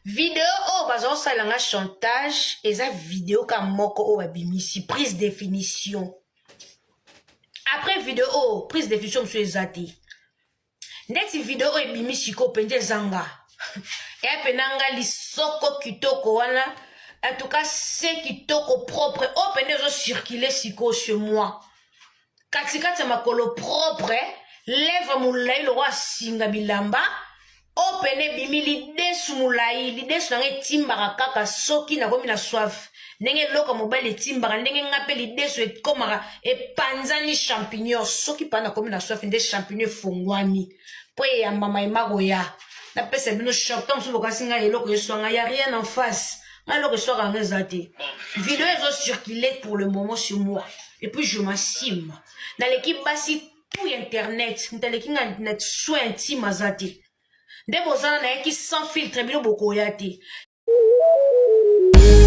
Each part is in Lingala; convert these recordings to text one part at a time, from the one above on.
Video oyo baza kosalela nga chantage eza video ka moko oyo babimisi prise définition. Après video oyo prise définition mosusu eza te. Ndeti video oyo ebimi sikoyo mpenza eza nga. Eya mpena nga lisoko kitoko wana en tout cas se kitoko propre oyo mpenza ezo circuler sikoyo chez moi. Katikati ya makolo propre, lèvre molai lokola singa bilamba, oyo pene ebimi lidesu molai, lidesu na ngai etimbaka kaka soki nakomi na soif. Ndenge eloko ya mobali etimbaka, ndenge ngai mpe lidesu ekomaka epanzani champignon. Soki pa nakomi na soif nde champignon efongwami mpo eyambama emakoya. Napesa bino choc, ntango mosusu bokasi ngai eloko eswa ngai, ya rien en face. Ngai eloko eswaka ngai eza te. Video ezo circuler pour le moment sur moi. Et puis je m'assume. Naleki basi tout internet, moto aleki nga na soin intime aza te. Nde bozana nayaki sans filtre bino bokoya te.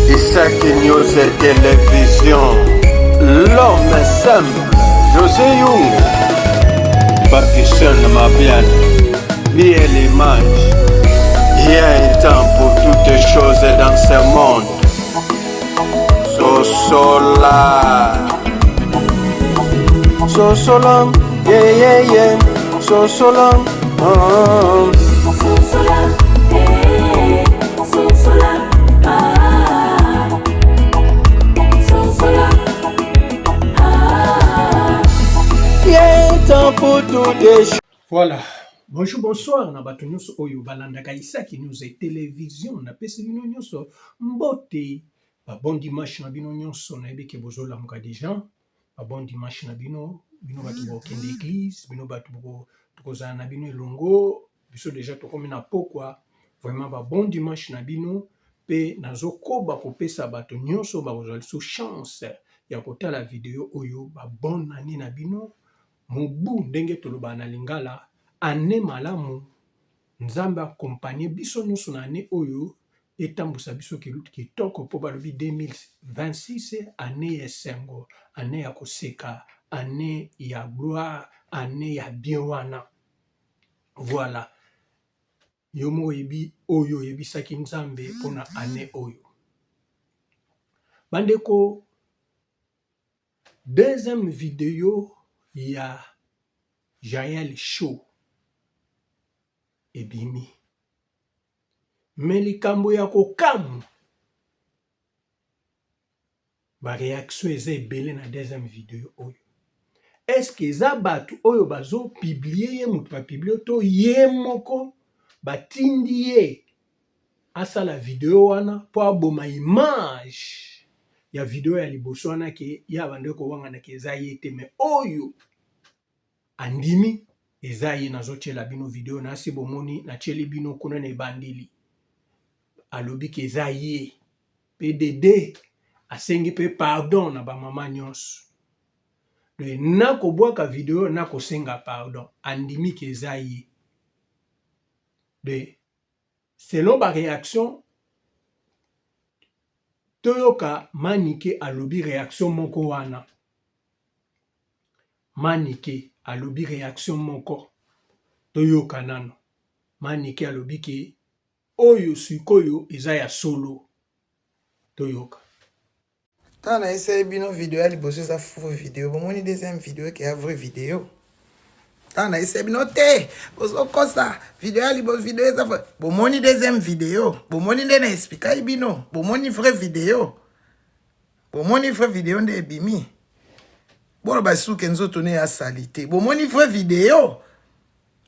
Isaac News Télévision, l'homme simple, José Young, Pakistan Mabian, Miel Image. Il y a un temps pour toutes choses dans ce monde. Sosola. Sosola, yeah, yeah, yeah. Sosola, oh. Sosola, eh, sosola, ah. Sosola, ah. Il y a un temps pour toutes choses. Voilà. Bonjour, bonsoir na bato nyonso oyo balandaka Isaki News et Télévision. Napesi bino nyonso mbote. Ba bon dimanche na bino nyonso nayebi ke bozolamuka deja. Ba bon dimanche na bino, bino bato bokende église, bino bato tokozala na bino elongo. Biso deja tokomi na pokwa. Vraiment ba bon dimanche na bino pe nazokoba kopesa bato nyonso bakozwa lisusu chance ya kotala video oyo ba bonne année na bino. Mobu ndenge tolobaka na lingala annee malamu nzambe accompagne biso nionso na annee oyo etambusa biso kitoko po balobi 2026 annee ya esengo annee ya koseka annee ya gloire annee ya bien wana voilà yo moko oyebi oyo oyebisaki nzambe pona annee oyo bandeko. Deuxième video ya Jael show ebimi mais likambo ya kokamwa ba reaction eza ebele na deuxième video oyo est ce que eza batu oyo bazo publier ye mutu ba publier to ye moko batindi ye asala video wana po aboma image ya video ya liboso wana ke ye abandaki kowangana ke eza ye te mais oyo andimi eza ye. Nazotiela bino video nasi bomoni natieli bino kuna na ebandeli alobi ke eza ye PDD asengi pe pardon na ba mama nyonso na kobwaka video na kosenga pardon andimi ke eza ye de Selon ba reaction toyoka Manike alobi reaction moko wana Manike alobi reaction moko toyoka nano Manike alobi ke oyo sikoyo eza ya solo toyoka. Tango nayebisaki bino video ya liboso eza faux video, bomoni deuxième video ke ya vrai video. Tango nayebisaki bino te, bozokosa video ya liboso video eza faux. Bomoni deuxième video, bomoni nde na explikaki bino, bomoni vrai video. Bomoni vrai video nde ebimi. Boloba suke nzoto ne ya salite. Bomoni vrai video.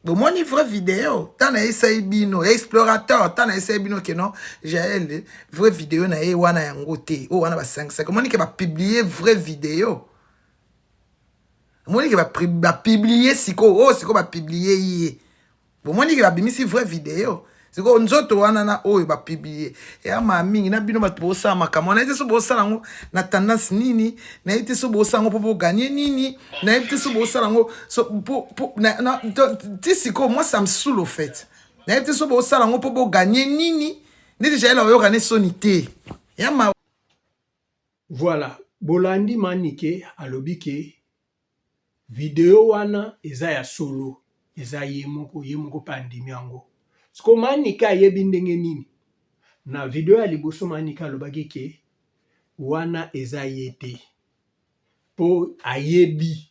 Bomoni vrai video ta na yesai bino explorateur ta na yesai bino ke non Jael vrai video na ye wana yango te oyo wana basangisaki omoni ke bapublie vrai video omoni ke bapublie sikoyo oyo sikoyo bapublie ye bomoni ke babimisi vrai video sikoyo nzoto wana na oyo bapublie eya maa mingi na bino bato bosala makambo nayebi te so bosala yango na tendance nini nayebi te so bosala yango mpo boganye nini nayebi te so bosala yango ti sikoyo moi ça me saoule au fait nayebi te so bosala yango mpo boganye nini ndeti jael oyoka ne soni te ya ma Voilà, bolandi Manike alobi ke video wana eza ya solo, eza ye moko, ye moko pe andimi yango. Sikoyo Manike ayebi ndenge nini? Na video ya liboso Manike alobaki ke wana eza ye te po ayebi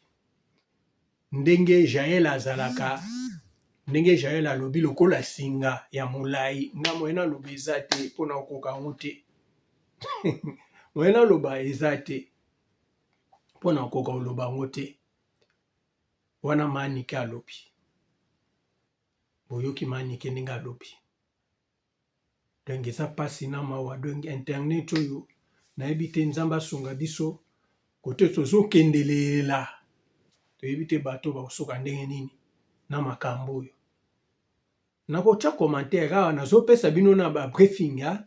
ndenge Jael azalaka ndenge Jael alobi lokola singa ya molayi nga moyen naloba eza te po nakokoka yango te moyen naloba eza te po nakoka koloba yango te wana Manike alobi boyoki Manike ndenge alobi. Donc eza pasi na mawa donc internet oyo nayebi te nzambe asunga biso kote tozokendelela toyebi te bato bakosuka ndenge nini na makambo oyo nakotya commentaire awa nazopesa bino na ba briefing ah.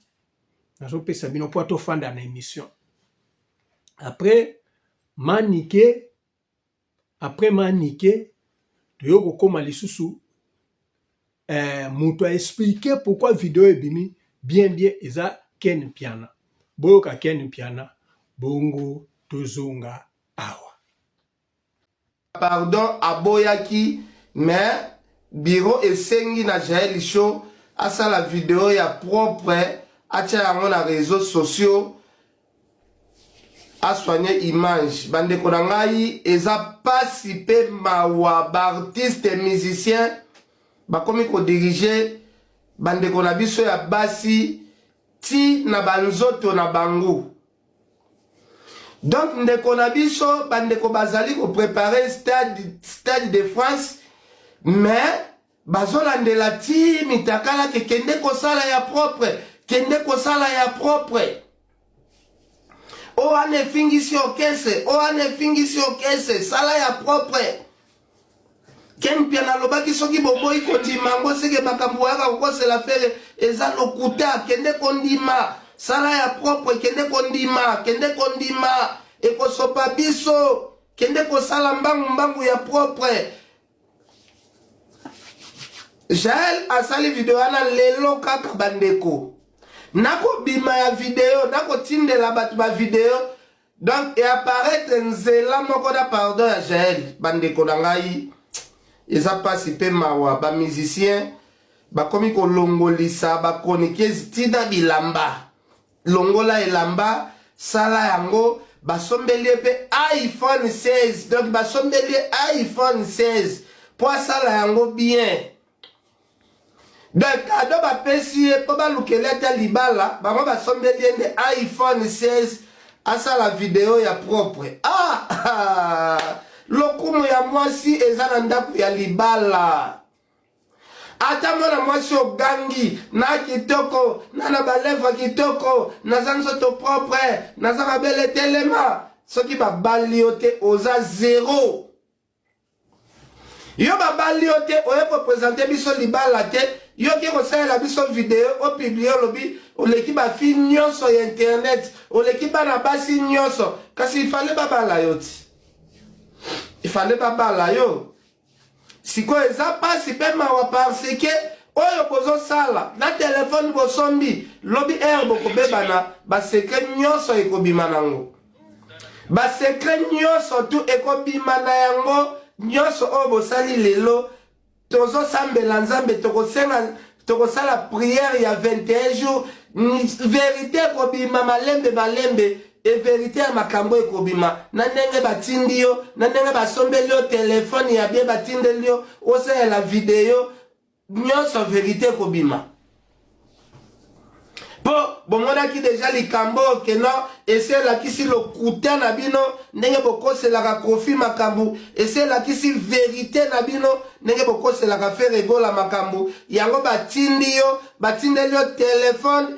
Nazopesa bino mpo tofanda na émission après manike Après ma nike toye kokoma lisusu eh, moto a explique pourquoi video ebimi bien bien eza Ken Mpiana. Boyoka Ken Mpiana bongo tozonga awa. Pardon aboyaki mais bureau esengi na Jael show asala video ya propre atia yango na reseaux sociaux a soigner image ba ndeko na ngai eza pasi pe mawa ba artiste musicien bakomi ko diriger ba ndeko na biso ya basi ti na ba nzoto na bango donc ndeko na biso bandeko bazali ko preparer stade, stade de France mais Bazolandela ti mitakala ke kende kosala ya propre, kende kosala ya propre. O wana efingisi okese, o wana efingisi okese, sala ya propre. Ken Mpiana alobaki soki boboyi kondima yango seke makambo boyaka kokosela Ferre eza lokuta. Kende kondima, sala ya propre, kende kondima, kende kondima, ekosopa biso. Kende kosala mbangu mbangu ya propre. Jael asali video wana lelo kaka bandeko nakobima ya video nakotindela bato ba video donc e apparaître nzela moko na pardon ya Jael bandeko na ngai eza mpasi mpe mawa ba musicien bakomi kolongolisa ba chroniqueuse tina bilamba Longola elamba, sala yango, basombeli ye pe iPhone 16, donc basombeli ye iPhone 16 po asala yango bien. Donc cadeau bapesi ye po balukeli ata libala, bango basombeli ye nde iPhone 16 asala video ya propre. Ah, ah, lokumu ya mwasi eza na ndako ya libala. Ata mwana mwasi ogangi na kitoko na na balèvre kitoko naza nzoto propre naza mabele telema soki babali yo te oza zero yo babali yo te oye kopresente biso libala te yo oke kosalela biso video opublie olobi oleki bafille nyonso ya internet oleki bana basi nyonso kasi ifale babala yo ti ifale babala yo Sikoyo eza pasi pe mawa parce que oyo bozosala na telefone bosombi lobi heure bokobebana ba secret nyonso ekobima nango ba secret nyonso tu ekobima na yango nyonso oyo bosali lelo tozosambela nzambe tokosenga tokosala prière ya 21 jours verite ekobima malembe malembe e verite ya makambo ekobima na ndenge batindi yo na ndenge basombeli yo telefone ya bien batindeli yo osalela video nyonso verite ekobima mpo bomonaki deja likambo oyo keno esi elakisi lokuta na bino ndenge bokoselaka kofi makambo esi elakisi verite na bino ndenge bokoselaka Ferre Gola makambo yango batindi yo batindeli yo telefone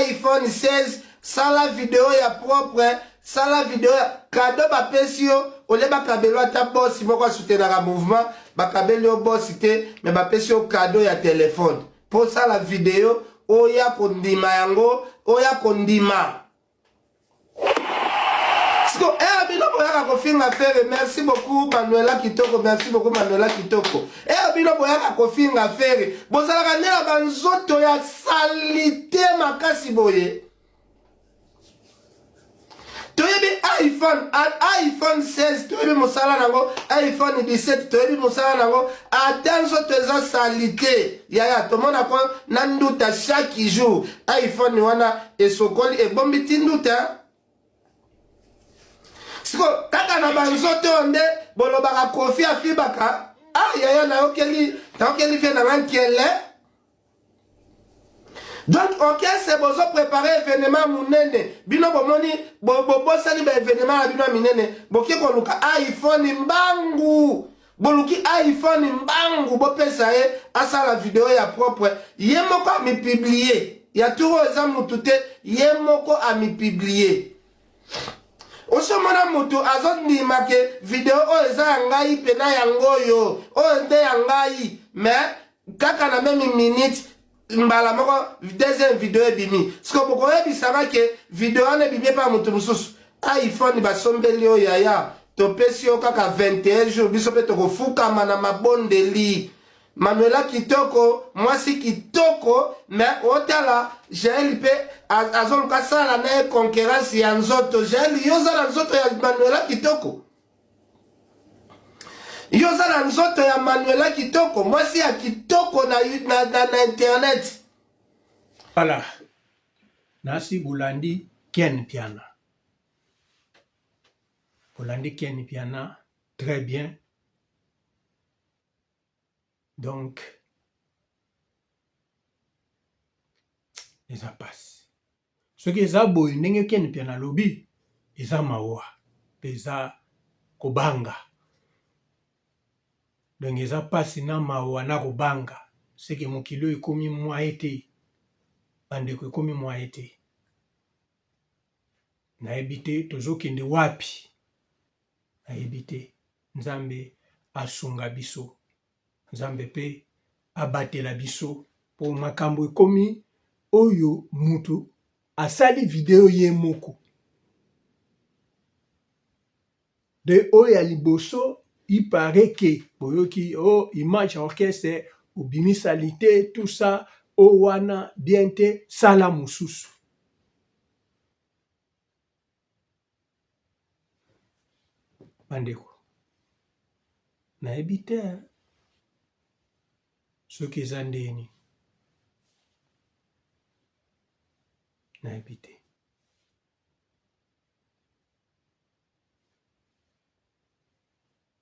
iPhone 16 sala video ya propre sala video ya kado bapesi yo olie bakabelo ata bosi moko asutenaka mouvement bakabeli yo bosi te me bapesi yo kado ya telefone mpo osala video oya kondima yango oya kondima siko eh bino boyaka kofinga Ferre merci beaucoup Manuela kitoko merci beaucoup Manuela kitoko eh bino boyaka kofinga Ferre bozalaka nde na banzoto ya salite makasi boye toyebi iPhone, iPhone 16 toyebi mosala nango, iPhone 17 toyebi mosala nango, ata nzoto eza salite yaya tomonako na nduta chaque jour iPhone wana esokoli ebombi ti nduta siko kaka na banzoto oyo nde bolobaka kofi afibaka ah yaya nayokeli nayokeli vie na nga nkele donc orchestre bozo prépare événement munene bino bomoni bobosani ba événement na bino ya minene boke koluka iphone mbangu boluki iphone mbangu bopesa ye asala video ya propre ye moko amipiblie ya tour oyo eza mutu te ye moko amipiblie osomona mutu azondima ke video oyo eza ya ngai mpena yango oyo oyo nde ya ngai mais kaka na meme minute mbala moko deuxième video ebimi siko bokoyebisanga ke video wana ebimi epa moto mosusu iphone basombeli yo yaya topesi yo kaka 21 jours biso mpe tokofukama na mabondeli manuela kitoko mwasi kitoko me otala jael mpe azoluka sala na ye concurrence ya nzoto jael yo oza na nzoto ya manuela kitoko yo oza na nzoto ya manuela kitoko mwasi ya kitoko na, na, na, na internet voilà nasi bolandi ken piana bolandi ken piana très bien donc eza pasi Soki eza boye ndenge Ken Mpiana alobi eza mawa pe eza kobanga donc eza pasi na mawa na kobanga seke mokili oyo ekomi moyen te ba ndeko ekomi moyen te nayebi te tozo kende wapi nayebi te nzambe asunga biso. Nzambe pe abatela biso po makambo ekomi oyo mutu asali video ye moko de oyo ya liboso il parait que boyoki oh image ya orchestre obimi salite tout ça oyo wana bien te sala mosusu. Bandeko nayebi te soki eza ndenge nini nayebi te.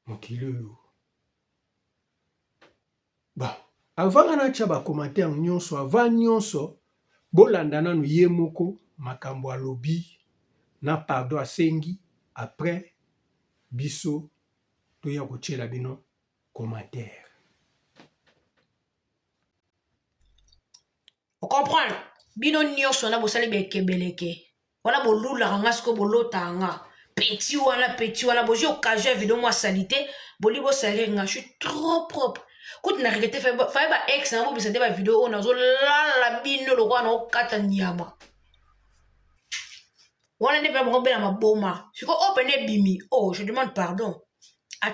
Mokili oyo bon avant nga natia ba commentaire nionso avant nionso bolanda nanu ye moko makambo alobi na pardon asengi après biso toya kotiela bino commentaire. Ocomprendre bino nionso wana bosali ba ekebeleke wana bolulaka nga sikoyo bolotaka nga petit wana petit wana bozwi occasion ya video mwa salite boli bosalir nga je suis trop propre kutu na regrete faye ba ex na bobisa nde bavideo oyo nazolala bino lokola naokata nyama wana nde mpe bango bela maboma sikoyo oyo pene ebimi oh je demande pardon à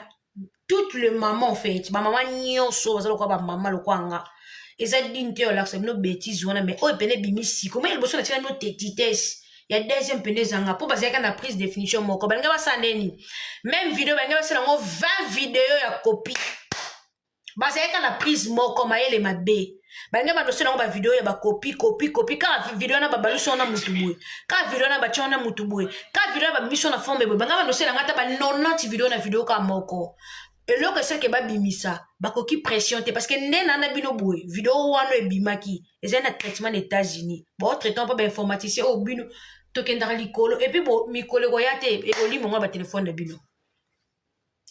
toutes les mamans en fait bamama nyonso baza lokola bamama lokola nga eza digne te olakisa bino bétise wana mais oyo pene ebimi siko mai liboso natina bino tetitesse ya deuxième pene ezanga mpo bazalaki na prise définition moko balingi basala ndeni même video balingi basala yango 20 video ya copie bazalaki kaka na prise moko mayele mabe balingi bandosela yango bavideo ya bakopi kopi kopi kaka video wana babalusi wana mutu boye kaka video wana batya wana mutu boye kaka video wana babimisi wana forme boye banga bandosela yango ata ba 90 video na video kaka moko eloko esalaki babimisa bakoki pression te parce que nde na na bino boye video wana ebimaki ezali na traitement na états-unis baotraitement mpo bainformaticien oyo bino tokendaka likolo epuis mikolo ekoya te ekolima ngo batelefone na bino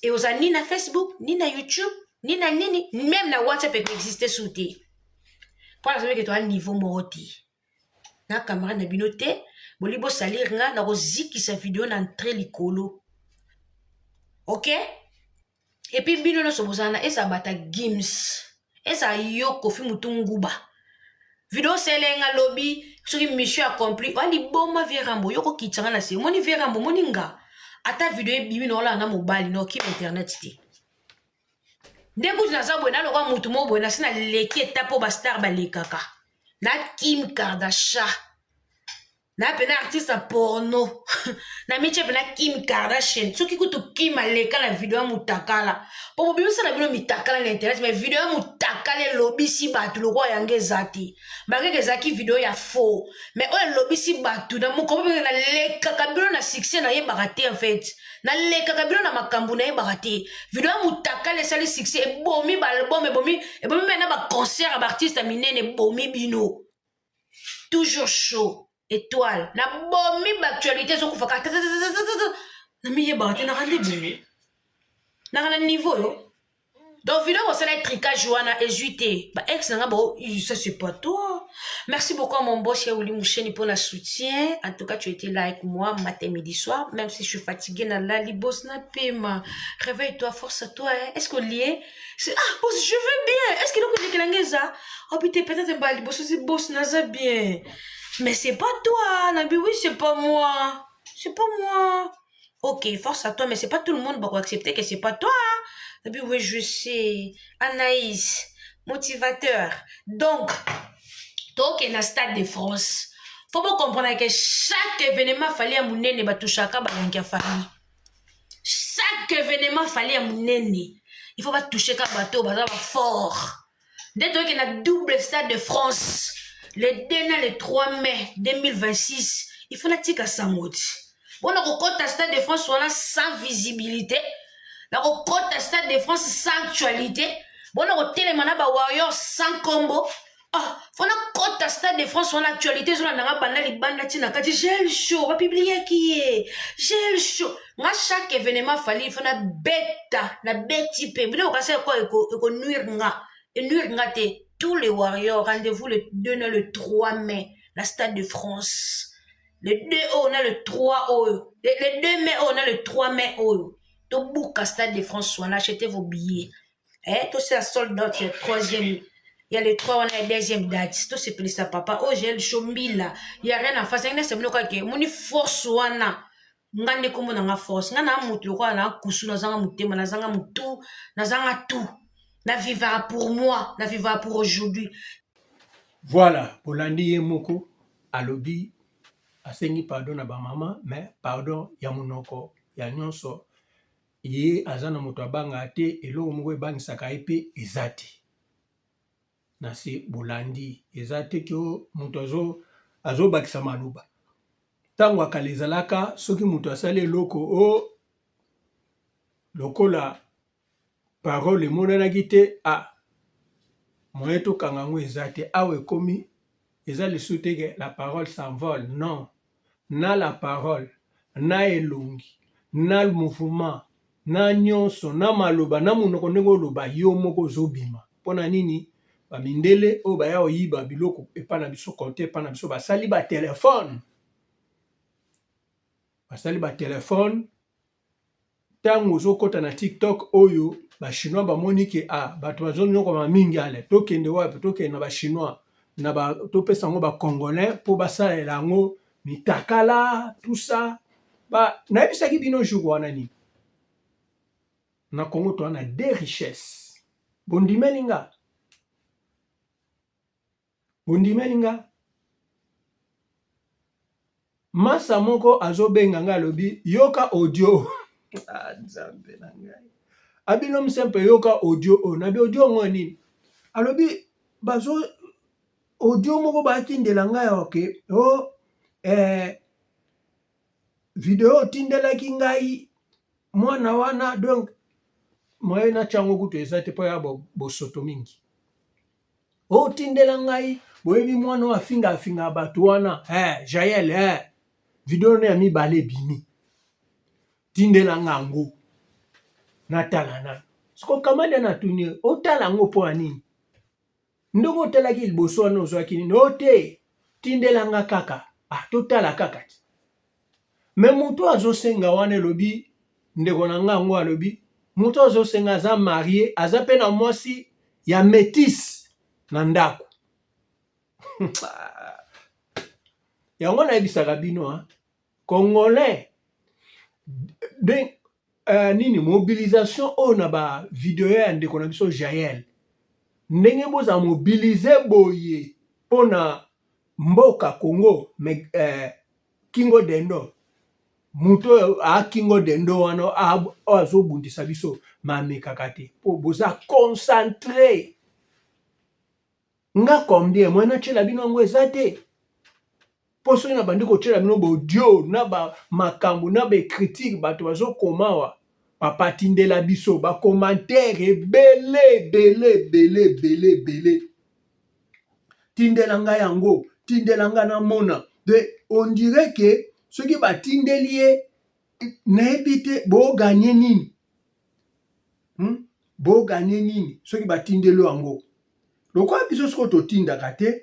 ekozala ni na facebook ni na youtube ni na nini meme na whatsapp ekoexiste su te mpo nazobi ke toa niveau moko te na camarade na bino te boli bosalir nga nakozikisa video na entre likolo ok epuis bino nyonso bozala na ezala bata gims ezala yo kofi mutu nguba video sele nga lobi soki mission accompli oya liboma vie rambo yo kokitisa nga na se omoni vie rambo omoni nga ata video ebimi na olala na mobali na okima internet te nde kutu naza boye nalokwa motu moko boye nasi naleki etape oyo bastar balekaka na kim kardasha. Na pena artiste ya porno. Na mitie pena Kim Kardashian. Soki kutu Kim aleka na video ya mutakala. Po bobimisa na bino mitakala na internet, mais video ya mutakala elobisi bato lokola yango eza te. Malgré que ezalaki video ya faux, mais oyo elobisi bato na mokolo mpe nalekaka bino na succès nayebaka te en fait. Nalekaka bino na makambo nayebaka te. Video ya mutakala esali succès, ebomi ba album, ebomi ebomi mpe na ba concert ya ba artiste ya minene, ebomi bino. Toujours chaud étoile na bomi ba actualité ezokufa kaka na miyebaka te naka nde boye naka na niveau yo. Donc video bosala tricage wana ezwi te ba ex na nga bao, ça c'est pas toi. Merci beaucoup à mon boss Yaouli Moucheni pour la soutien. En tout cas, tu étais là avec moi matin, midi, soir. Même si je suis fatiguée, na lali, boss na pema, réveille-toi, force à toi, hein. Est-ce que lié? Ah boss, je vais bien. Est-ce que eloko elekela eza? Oh putain, peut-être mbala liboso si boss naza bien, mais c'est pas toi. Nabi oui, c'est pas moi, c'est pas moi. Ok, force à toi, mais c'est pas tout le monde va accepter que c'est pas toi. Nabi oui, je sais. Anaïs motivateur. Donc toke na Stade de France. Faut bo comprendre que chaque événement Fally ya monene, batushaka bayangi ya Fally. Chaque événement Fally ya monene, il faut batouche kaka bato baza bafort. Nde toyoki na double Stade de France le 2 na le 3 mai 2026. Il faut natika sango ti mpona kokɔta Stade de France wana sans visibilité, na kokɔta Stade de France sans actualité, mpona kotelema na bawarrior sans kombo. Ah, faut nakɔta Stade de France wana actualité ezolandanga banda libanda ntina kati. Jael Show bapubliaki ye Jael Show. Nga chaque événement Fally, faut nabeta, nabeti mpe bino okasa ekonuire nga, enuire nga te. Tous les warriors, rendez-vous le 2 na le 3 mai na Stade de France. Le 2 oyo na le 3 oyo, le 2 mai oyo na le 3 mai oyo, tobuka Stade de France wana. Achetez vos billets, eh, tosala sold out ya troisième, ya le 3 wana, ya deuxième date. Tosepelisa papa oyo Jael Show mbila ya rien en face. Yangi nasebino kaka omoni force wana. Nga nde kombo na nga force. Nga na motu lokola na kusu, nazanga motema, nazanga motu, nazanga tout. Na vivara pour moi, na vivara pour aujourd'hui. Voilà, bolandi ye moko alobi asengi pardon na bamama, mais pardon ya monoko ya nyonso. Ye aza na moto abangaka te, eloko moko ebangisaka ye mpe eza te. Na se bolandi, eza te ke moto azobakisa maloba. Ntango akala ezalaka soki moto asali eloko o lokola parole emonanaki te, a moyen tokanga yango eza te. Awa ekomi eza lisusu te ke la parole s'envole, non. Na la parole, na elongi, na mouvement, na nyonso, na maloba, na monoko, ndenge oloba yo moko ozobima. Mpona nini? Bamindele oyo baya koyiba biloko epai na biso, konte epai na biso, basali batelefone, basali batelefone. Ntango ozokɔta na TikTok oyo, bachinois bamoni ke ah, bato bazonyokama mingi. Ale, tokende wapi? Tokende na bachinois na ba, topesa yango bacongolais mpo basalela yango mitakala, tout ça. Ba nayebisaki bino jour wana nini? Na Congo toza na deux richesses. Bondimeli nga, bondimeli nga. Masa moko azobenga ngai, alobi yoka audio. Ah, Nzambe na ngai, abino msempe, yoka audio oyo. Nabi audio yango nini? Alobi bazo audio moko batindela ngai, oke o oh, video otindelaki ngai mwana wana. Donc moyen natya yango kutu eza te mpo ya bosoto mingi. Otindela ngai, boyebi mwana oyo afinga afinga bato wana, Jael, video wana ya mibale ebimi, tindela nga yango natala nano. Siko kamade natuni ye, otala yango mpo ya nini? Ndenge otalaki liboso wana ozwaki nini? O te, tindela nga kaka, ah, totala kaka ti. Me moto azosenga wana, elobi ndeko na nga yango, alobi moto azosenga aza marie, aza mpe na mwasi ya métisse na ndako yango. Nayebisaka bino, ha, congolais de nini, mobilisation oyo na bavideo ya ndeko na biso Jael, ndenge bozala mobilisé boye mpona mboka Congo, mais Kingo dendo moto oyo akingo dendo wana oyo azobundisa biso mamekaka te mpo boza concentre nga combien moyen natyela bino yango eza te mpo soki nabandi kotyela bino baudio na bamakambo na baecriture bato bazokoma awa papa tindela biso bacommentaire ebele ebele ebele ebele ebele tindela ngai yango tindela ngai namona de on dirait ke soki batindeli ye nayebi te boganye nini hmm? boganye nini soki batindeli yango lokola biso sikoyo totindaka te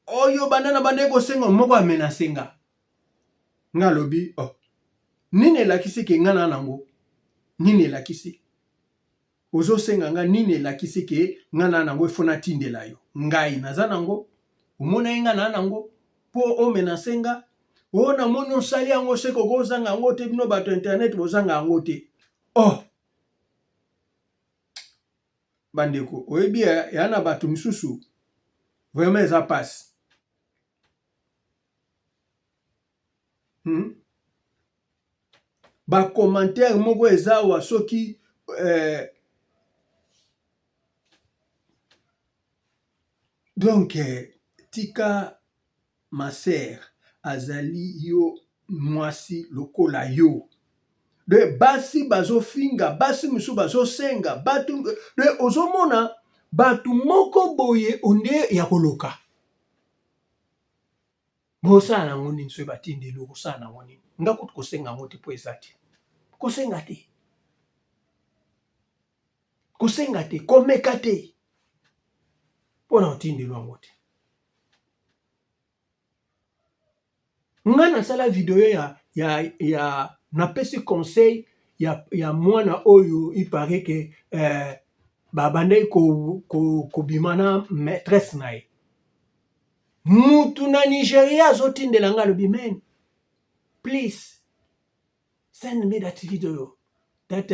oyo banda na bandaki kosenga moko amenase nga nga alobi oh nini elakisi ke nga na nango nini elakisi ozosenga nga nini elakisi ke nga na nango efo natindela yo ngai naza nango omonaki nga na nango mpo omenase nga o namoni osali yango seke okozanga yango te bino bato internet bozanga yango te oh bandeko oyebi ya na bato misusu vraiment eza pasi hmm? Ba commentaire moko eza awa soki eh, donc eh, tika ma sœur azali yo mwasi lokola yo de basi bazofinga basi mosusu bazosenga bato de ozomona bato moko boye onde ya koloka Bosala nango nini soki batindeli yo okosala nango nini? Nga kutu kosenga yango te po eza te. Kosenga te. Kosenga te, komeka te. Mpo na otindeli yango te. Nga nasala video ya ya ya napesi conseil ya ya mwana oyo il paraît que eh, babandaki kobima ko, ko na maîtresse na ye. Mutu na Nigeria azotindela nga alobi men please send me that video that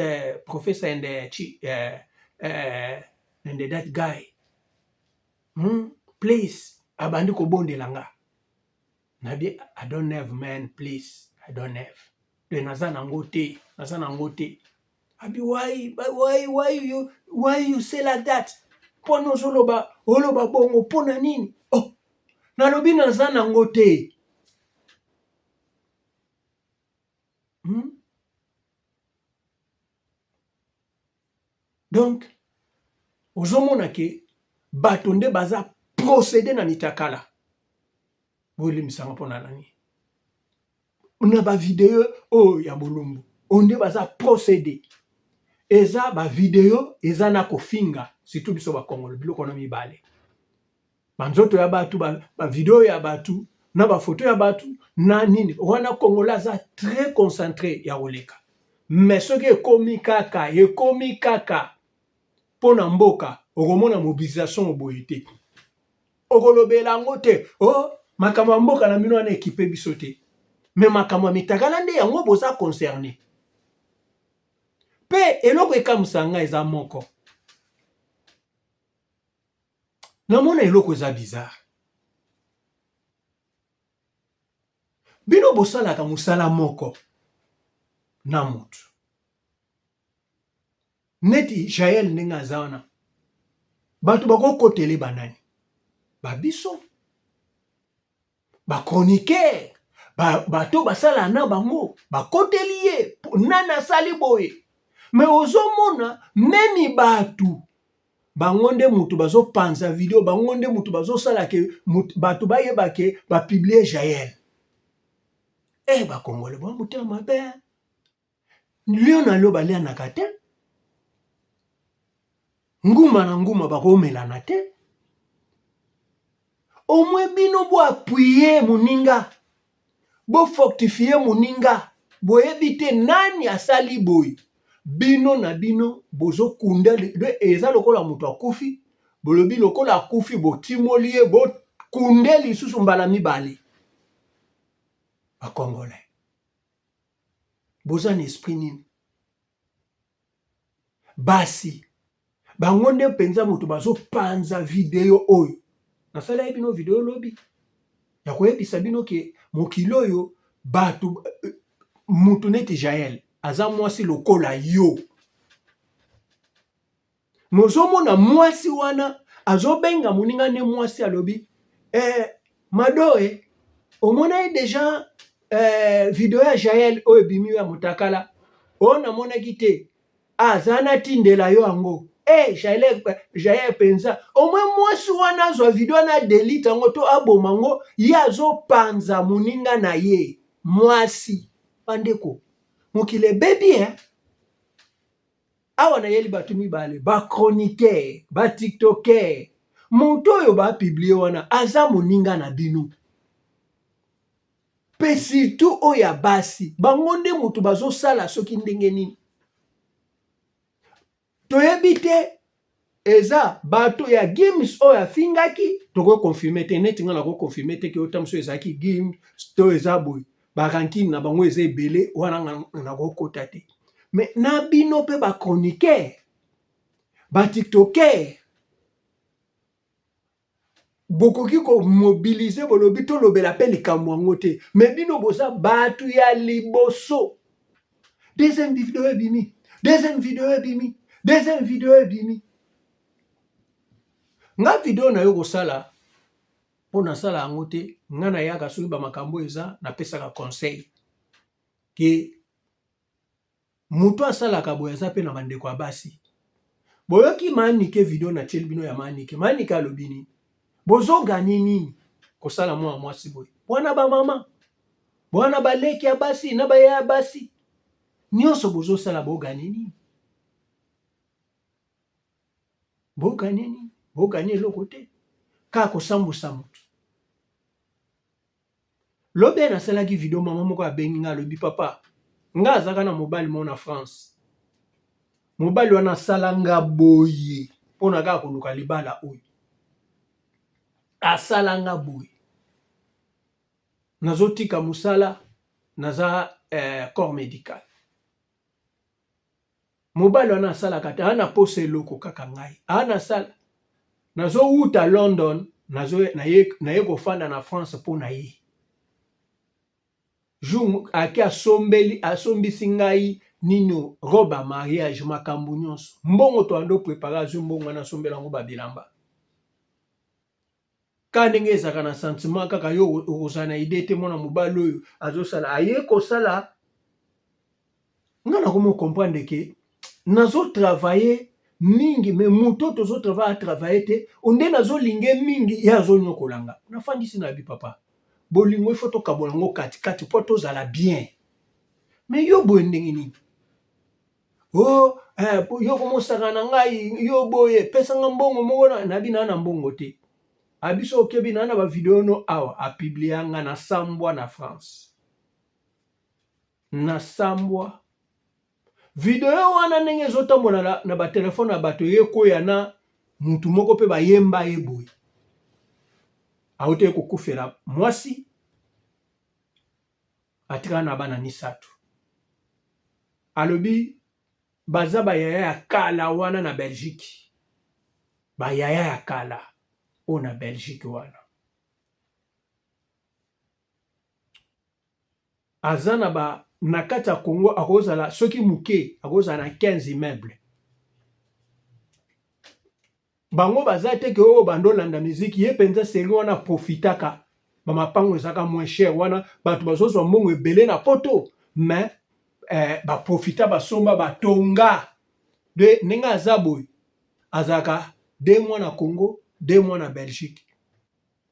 professor and and that guy please abandi kobondela nga nabi I don't have man please I don't have de naza nango te naza nango te abi why why why you why you say like that mpona ozoloba oloba bongo mpona nini oh nalobi naza nango te hmm? Donc ozomona ke bato nde baza procede na mitakala bolimbisanga mpo na nani na ba video oyo ya bolumbu oyo nde baza procede eza ba video eza na kofinga surtout biso ba congolais biloko wana mibale banzoto ya bato ba video ya bato na ba photo ya bato na nini wana congolais aza très concentre ya koleka mais soki ekomi kaka ekomi kaka mpo na mboka okomona mobilisation boye te okolobela yango te oh makambo ya mboka na bino wana ekipe biso te me makambo ya mitakala nde yango boza concerne mpe eloko ekamwisa ngai eza moko namona eloko eza bizarre bino bosalaka mosala moko na motu neti jael ndenge aza wana bato bakokotele banani babiso bachroniqueur bato basala na bango bakoteli ye nani asali boye me ozomona memi bato bango nde moto bazopanza video bango nde moto bazosala ke bato bayeba ke bapublie jael e eh, bakongole bwa motema mabe Lion na lion balianaka te, nguma na nguma bakomelana te. Au moins bino bo appuyer moninga, bo fortifier moninga, boyebi te nani asali boye. Bino na bino bozokunda, eza lokola moto akufi, bolobi lokola akufi botimoli ye, bokunde lisusu mbala mibale. Ba Congolais. Boza na esprit nini? Basi bango nde mpenza moto bazopanza video oyo. Nasalaki bino video lobi. Ya koyebisa bino ke mokili oyo bato mutu neti Jael aza mwasi lokola yo. Mozomona mwasi wana azobenga moninga ne mwasi alobi eh, Mado eh, omonaki deja eh, video ya Jael oyo ebimi ya mutakala oyo namonaki te aza natindela yo yango eh, Jael, Jael penza omwe mwasi wana azwa video wana delete yango to aboma yango ye azopanza moninga na ye mwasi bandeko mokili ebebi eh? Awa nayeli bato mibale ba chroniqueur ba tiktoker moto oyo ba publie wana aza moninga na bino pe surtout oyo ya basi bango nde moto bazosala soki ndenge nini toyebi te eza bato ya gims oyo afingaki tokoki confirme te neti ngai nakoki confirme te ke ota mosusu ezalaki gims to eza boye ba rancune na bango eza ebele wana nga nakokota te mais na bino pe ba chroniqueur ba tiktoker bokoki komobilize bolobi tolobela pe likambo yango te mais bino boza bato ya liboso deuxième video ebimi deuxième video ebimi deuxième video ebimi nga video na yo kosala Po nasala yango te, nga nayaka soki ba makambo eza napesaka conseil ke mutu asalaka boye aza pe na ba ndeko ya basi. Boyoki ma Nike video natieli bino ya ma Nike, ma Nike alobi nini? Bozo gagne nini kosala mwana mwasi boye? Wana ba mama, wana ba leki ya basi na ba yaya basi, nionso bozosala bo gagne nini? Bo gagne nini? Bo gagne eloko te. Kaka kosambusa moto. Lobi nasalaki video mama moko abengi nga alobi papa nga azaka na mobali moko na France. Mobali wana asala nga boye mpo na kaka koluka libala oyo. Asala nga boye. Nazotika mosala naza eh, corps medical. Mobali wana asalaka te, aza na posa eloko kaka ngai. Aza na sala nazo wuta London nazo naye naye kofanda na France mpo na ye. Jour ake asombeli asombisi ngai nini robe ya mariage makambo nyonso. Mbongo toando prepare azwi mbongo wana asombela yango ba bilamba. Kaka ndenge ezalaka na sentiment kaka yo okozala na idee te mwana mobali oyo azosala aye kosala nga nakomi comprendre ke nazo travailler mingi mais moto oyo tozo travailler atravaille te onde nazolinge mingi ye azonyokola nga nafandisi na bi papa bolingo ifo tokabola yango katikati mpo tozala bien mais yo boye ndenge nini Oh, eh, yo komosaka na ngai yo boye pesa nga mbongo moko na nabi na na mbongo te abiso okebi na na ba video no awa apublia nga na sambwa na France na sambwa video wana ndenge ezotambola na, na batelefone ya bato eyekoya na mutu moko mpe bayemba ye boye autaki kokufela mwasi atikala na bana misatu alobi baza ba yaya ya kala wana na Belgique ba yaya ya kala oyo na Belgique wana aza na ba na kati ya Congo akozala soki muke akozala na 15 immeuble Bango baza te ke oyo bando landa musique ye penza serie wana aprofitaka ba mapango ezaka moins cher wana batu bazozwa mbongo ebele na poto mais eh, ba profita basomba batonga de ndenge aza boye azalaka deux mois na Congo deux mois na Belgique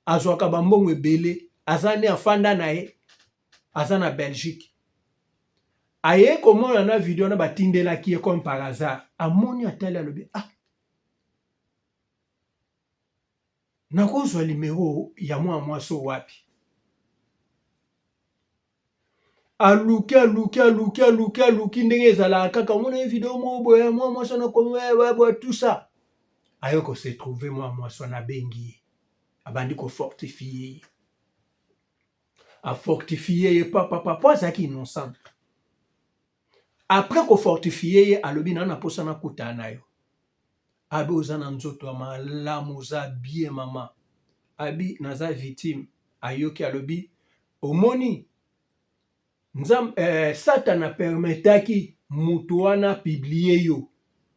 azwaka ba mbongo ebele aza nde afanda na ye aza na Belgique aye komona na video wana batindelaki ye comme par hasard amoni atali alobi ah Nakozwa limero ya mwana mwasi oyo wapi? Aluki aluki aluki aluki aluki ndenge ezalaka kaka omona ye video moko boye mwana mwasi wana komi boye tout ça aye ko se trouver mwana mwasi wana abengi ye abandi ko fortifier ye afortifie ye papapa po azalaki innocent Après ko fortifier ye alobi na na posa na kutana na yo. Abi oza na nzoto ya malamu oza bien mama. Abi naza victime. ayoki alobi omoni Nzambe eh, Satana permetaki mutu wana publie yo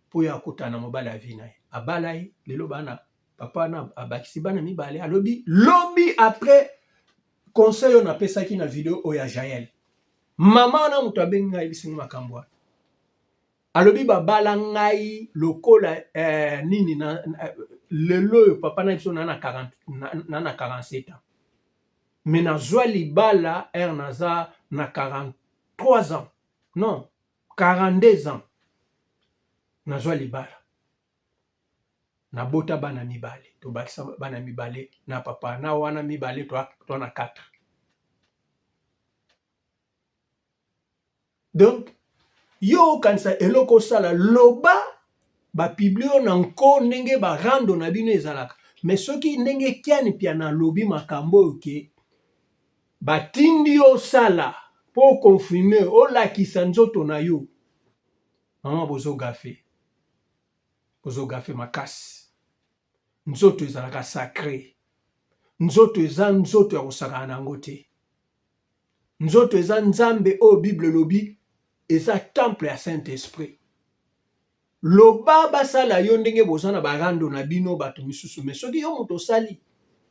mpo ye akutana na mobali ya vie na ye. Abala ye lelo bana papa wana abakisi bana mibale alobi lobi après conseil oyo napesaki na video oyo ya Jael. Mama wana moto abengi ngai ayebisi ngai makambo wana. Alobi babala ngai lokola eh, nini na, na, lelo oyo papa na biso na na 40 na, na 47 ans. Mais nazwa libala heure naza na 43 ans non 42 ans nazwa libala nabota bana mibale tobakisa bana mibale na papa na wana mibale toa na 4 Donc yo okanisa eloko osala loba ba publie yo na nko ndenge ba rando na bino ezalaka mais soki ndenge Kian Mpiana alobi makambo oyo ke batindi yo osala po o confirme olakisa nzoto na yo mama bozo gafe bozo gafe makasi nzoto ezalaka sacre nzoto eza nzoto ya kosakana na yango te Nzoto eza nzambe oyo bible elobi eza temple ya saint esprit. Loba basala yo ndenge boza na ba rando na bino bato misusu mais soki yo moto osali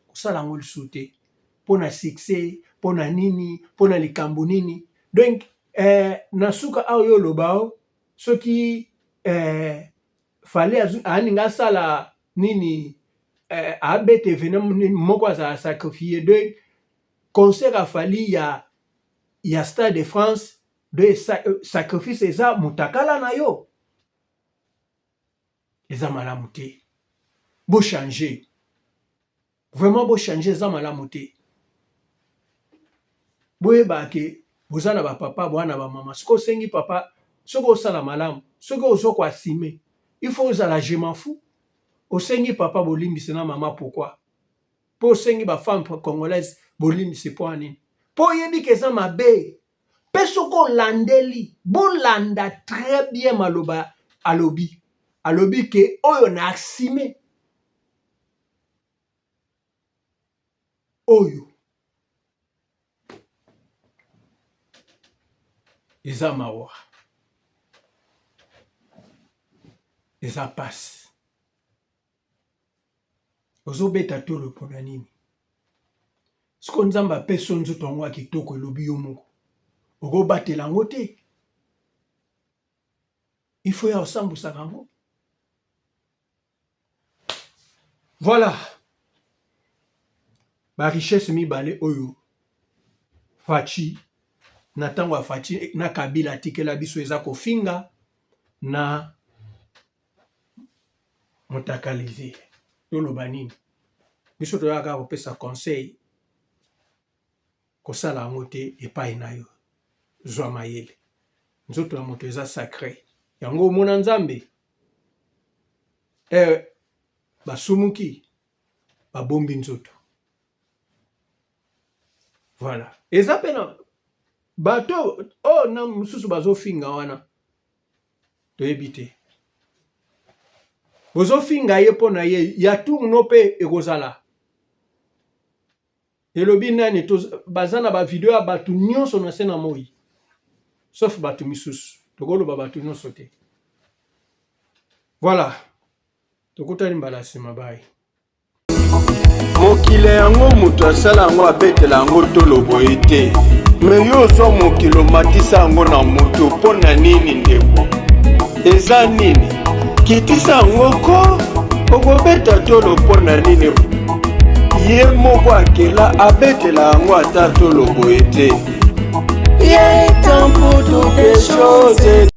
kosala yango lisusu te mpo na succès mpo na nini mpo na likambo nini donc eh, na suka awa yo oloba o soki eh, fale alinga asala nini eh, abeta evenement moko azala sacrifie donc Concert ya Fally ya ya stade de France de sacrifice eza mutakala na yo eza malamu te bo changer vraiment bo changer eza malamu te boyeba ke boza na ba papa boa na ba mama soki osengi papa soki osala malamu soki ozo ko assumer il faut ozala je m'en fous osengi papa bolimbisi na mama pourquoi Po osengi ba femmes congolaise bolimbisi po nini? Po oyebi ke eza mabe. Pe soki olandeli, bolanda très bien maloba alobi. Alobi ke oyo na assume. Oyo eza mawa. Eza pasi. Ozo beta tolo pona nini? Sikoyo Nzambe apesi yo nzoto yango ya kitoko elobi yo moko okobatela yango te? Il faut ya osambusaka yango. Voilà ba richesse mibale oyo Fatshi na ntango ya Fatshi na Kabila atikela biso eza kofinga na Mutakalise toloba nini biso toyaka kaka kopesa conseil kosala yango te epai na yo zwa mayele nzoto ya moto eza sacre yango omona nzambe eh, basumuki babombi nzoto voilà eza mpe na bato oyo oh, na mosusu bazofinga wana toyebi te bozofinga ye mpo na ye ya tour no mpe ekozala elobi nani baza na bavideo ya bato nyonso na se na moi sauf bato misusu tokoloba bato nyonso te voilà tokutani mbala ya nsima baye Mokili yango mutu asala yango abetela yango tolo boye te me yo ozwa mokili omatisa yango na mutu mpo na nini ndeko eza nini kitisa yango ko okobeta tolo mpo na nini ye moko akela abetela yango ata tolo boye te Il y a un temps pour toutes les choses.